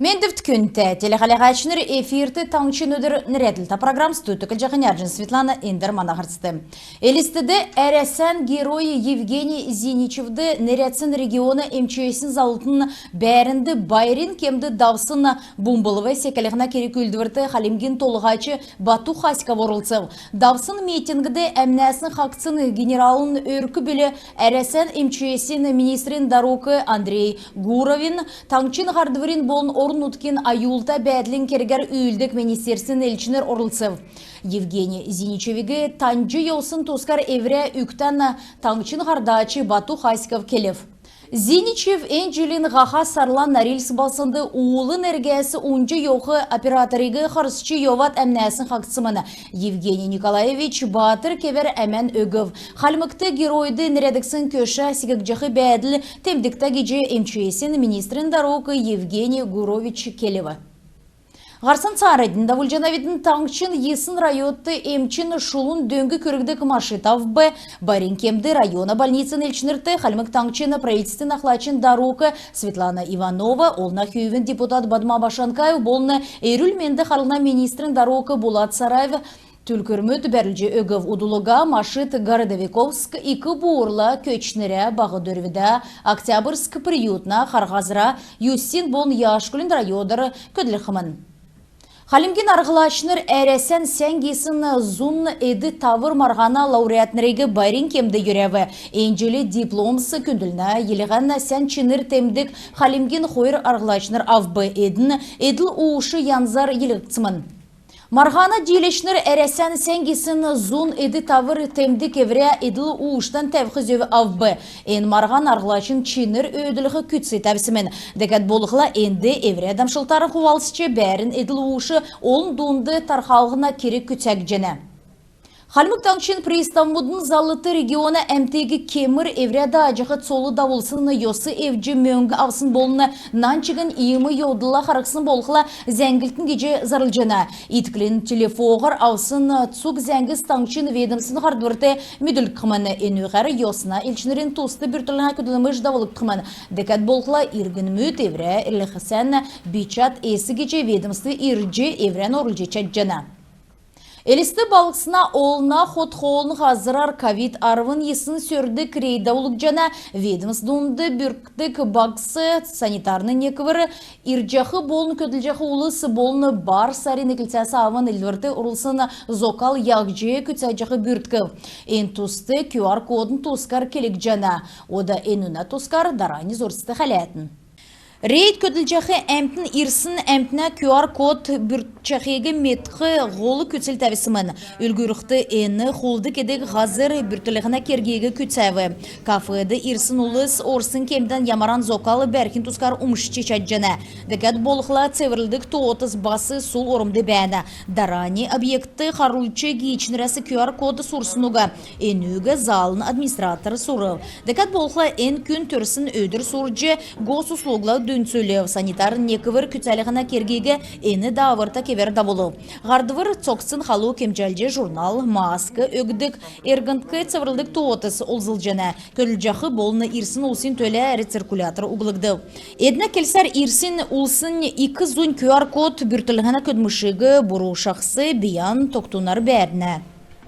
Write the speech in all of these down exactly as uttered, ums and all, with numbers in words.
Мендвт, күндтә телехәләһәчнр! Эфирт «Таңһчин өдр» нерәдлһтә программ. Студьд Килҗәһин Ярҗин Светлана. Эндр мана һарцд. Элстд Әрәсән Герой Евгений Зиничевд нерәдсн региона эм че эсин заллтын бәәрнд байрин кемд давсн бумблв секлһнә керг-үүлдврт Хальмгин Толһач Бату Хасиков орлцв. Давсн митингд әмнәсн хаһцсн генералын өрк-бүл, Әрәсән эм че эсин министрин дарук Андрей Гуровин, таңһчин һардврин болн орн-нутгин аюлта бәәдлин кергәр үүлддг министерствин элчнр орлцв. Евгений Зиничевиг таньҗ йовсн тускар эврә үгтән таңһчин һардач Бату Хасиков келв. Зиничев эн җилин һаха сарла Норильск балһснд уулын эргәс унҗ йовх операториг харсҗ йовад әмнәсн хаһцсмн. Евгений Николаевич баатр кевәр әмән өгв. Хальмгт геройд нерәдгдсн көшә секгдҗәх бәәдл темдгтә гиҗ эм че эсин министрин дарук Евгений Гурович келв. Һарцан цааранднь давулҗанавидн. Таңһчин йисн районд эмчин шулун дөң күргдг машид авв. Байрин кемд района больницин элчнрт Хальмг Таңһчин правительствин ахлачин дарук Светлана Иванова, Олна Хүүвин депутат Бадма Башанкаев болн эрүл-менд харлһна министрин дарук Булат Сараев түлкүрмүд бәрүлҗ өгв. Удл уга машид Городовиковск, Ик Буурла, Көтчнрә, Баһ Дөрвдә, Октябрьск, Приютна, Хар Һазра, Юстин болн Яшкулин районар көдлхмн. Хальмгин арһлачнр Әрәсән сән гисн зун эд-тавр марһана лауреатнриг байрин кемд йөрәв. Эн җил дипломс, күндллһнә йилһән сән чинр темдг Хальмгин хойр арһлачнр авв. Эдн эдл-ууш янзар йилһгдсмн. Марһана дииләчнр Әрәсән сән гисн зун эд-тавр темдг эврә эдл-уушдан тәвх зөв авв. Эн марһан арһлачин чинр өөдлүлх күцц тәвсмн. Дәкәд болхла, энд эврә дамшлтарн хувалцҗ, бәәрн эдл-ууш олн дунд тархалһна керг күцәгдҗәнә. Хальмг Таңһчин приставмудын заллт региона әмтиг кемр эврә дааҗах цол давулсн, йос эвдҗ мөңг авсн болн нань чигн иим йовдлла харһсн болхла, зәңглтн гиҗ зарлҗана. Итклин телефоһар авсн цуг зәңгс таңһчин ведомствин һардврт медүлгдхмн. Энүгәр йосна элчнрин туст бүртклһнә көдлмш давулгдхмн. Дәкәд болхла, иргнмүд эврә эрлһсән бичәд эс гиҗ ведомств ирҗ эврән орулҗ чадҗана. Элст балһсна олна хот-хоолын һазрар ковид арвн йисн сөрдг рейд давулгдҗана. Ведомств дунд бүркдг багц санитарн неквр ирҗәх болн көдлҗәх улс болн бар сарин эклцәс авн эдлврт орулсн зокал яһҗ күцәҗәх бүрткв. Эн туст QR-кодын тускар келгдҗәнә. Ода энүнә тускар дарани зурцт хәләтн. Рейд көдлҗәх әмтн ирсн әмтнә QR-код бүрткҗәхиг медх һол күцл тәвсмн. Үлгүрлхд, эн хулд кедг һазр бүртклһнә кергиг күцәв. Кафед ирсн улс орсн кемдән ямаран зокал бәрхин тускар умшҗ чадҗана. Дәкәд болхла, цеврлдг тоотс бас сул ормд бәәнә. Дарани объектд харулҗ гиичнрәс QR-код сурсн уга. Энүг залын администратор сурв. Дәкәд болхла, эн күн төрсн өдр сурҗ госуслугла дүңцүлв. Санитарн неквр күцәлһнә кергиг эн дааврта кевәр давулв. Һардвр цогцин халу кемҗәлҗ, журнал, маск, өгдг эргндк цеврлдг тоотс олзлҗана. Көдлҗәх болн ирсн улсин төлә рециркулятор углгдв. Эднә келсәр, ирсн улсин ик зунь QR-код бүртклһнә көдлмшиг буру шахс бийән тогтунар бәәрнә.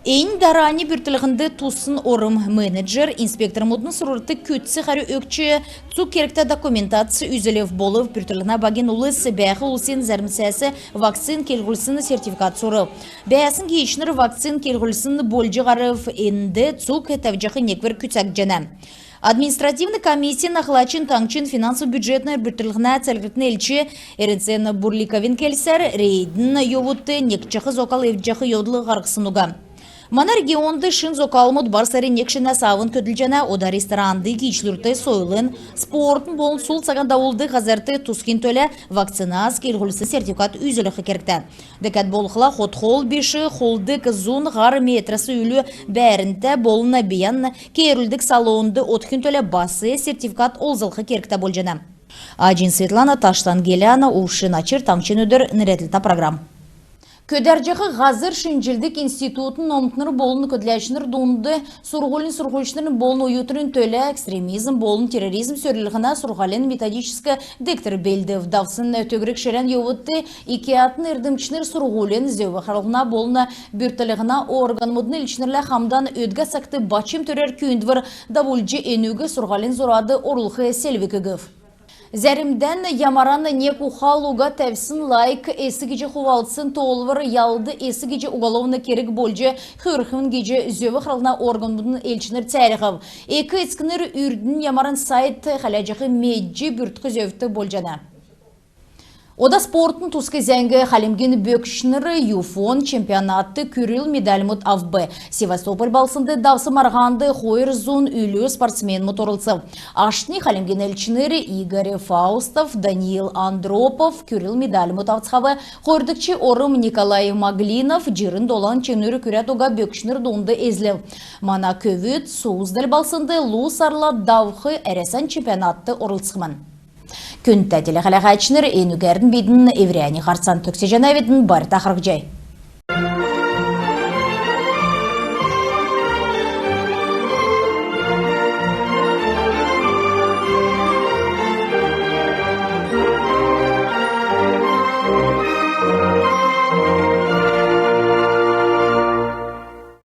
Эннь дарани бүртклһнд туссн орм. Менеджер инспектормудын сурврт күцц хәрү өгч, цуг кергтә документац үзүлв. Болв бүртклһнә багин улс бәәх улсин зәрмсәс вакцин кеһүлсн сертификат сурв. Бәәсн гиичнр вакцин кеһүлсн болҗ һарв. Энд цуг тәвҗәх неквр күцәгдҗәнә. Административн комиссин ахлачин, таңһчин финансов-бюджетн бүртклһнә церглтин элч Эрдсен Бурликовин келсәр, рейдин йовудт некҗәх зокал эвдҗәх йовдл һарһсн уга. Мана регионд шин зокалмуд бар сарин нег шинәс авн көдлҗәнә. Ода ресторанд, гиичлүрт, сойлын, спортын болн сул цаган давулдг һазрт тусхин төлә вакцинас кеһүлсн сертификат үзүлх кергтә. Дәкәд болхла, хот-хол биш хулдг зун һар метрәс үлү бәәрнтә болн бийән кеерүлдг салонд одхин төлә бас сертификат олзлх кергтә болҗана. Аҗин Светлана, Таштан Геляна, Увшин Ачир, «Таңһчин өдр» нерәдлһтә программ. Көдәрҗәх һазр шинҗлдг институтын номтнр болн көдләчнр дунд сурһулин сурһульчнрин болн оютнрин төлә экстремизм болн терроризм сөрлһнә сурһулин методическ дегтр белдв. Давсн төгрг ширән йовудт ИКИАТ-н эрдмчнр сурһулин, зөв харлһна болн бүртклһнә органмудын элчнрлә хамдан өдгә цагт бачм төрәр күүндвр давулҗ, энүг сурһулин зурад орулх селвг өгв. Зәрмдән ямаран нег ухал уга тәвсн лайк эс гиҗ хувалцсн тоолвр ялд эс гиҗ уголовн керг болҗ хөрхмн гиҗ зөв харлһна органмудын элчнр цәәлһв. Эк-эцкнр үрдин ямаран сайт хәләҗәх медҗ бүрткх зөвтә болҗана. Ода спортын туск зәңг. Хальмгин бөкчнр ЮФО-н чемпионатд күрл медальмуд авв. Севастополь балһснд давсн марһанд хойр зун үлү спортсменмуд орлцв. Аштнь Хальмгин элчнр Игорь Фаустов, Даниил Андропов күрл медальмуд авцхав. Хойрдгч орм Николай Маглинов җирн долан чиңнүр күрәд уга бөкчнр дунд эзлв. Мана көвүд Суздаль балһснд лу сарла давх Әрәсән чемпионатд орлцхмн. Күндтә телехәләһәчнр, энүгәрн бидн эврәннь һарцан төгсәҗәнәвидн. Байрта харһцхай.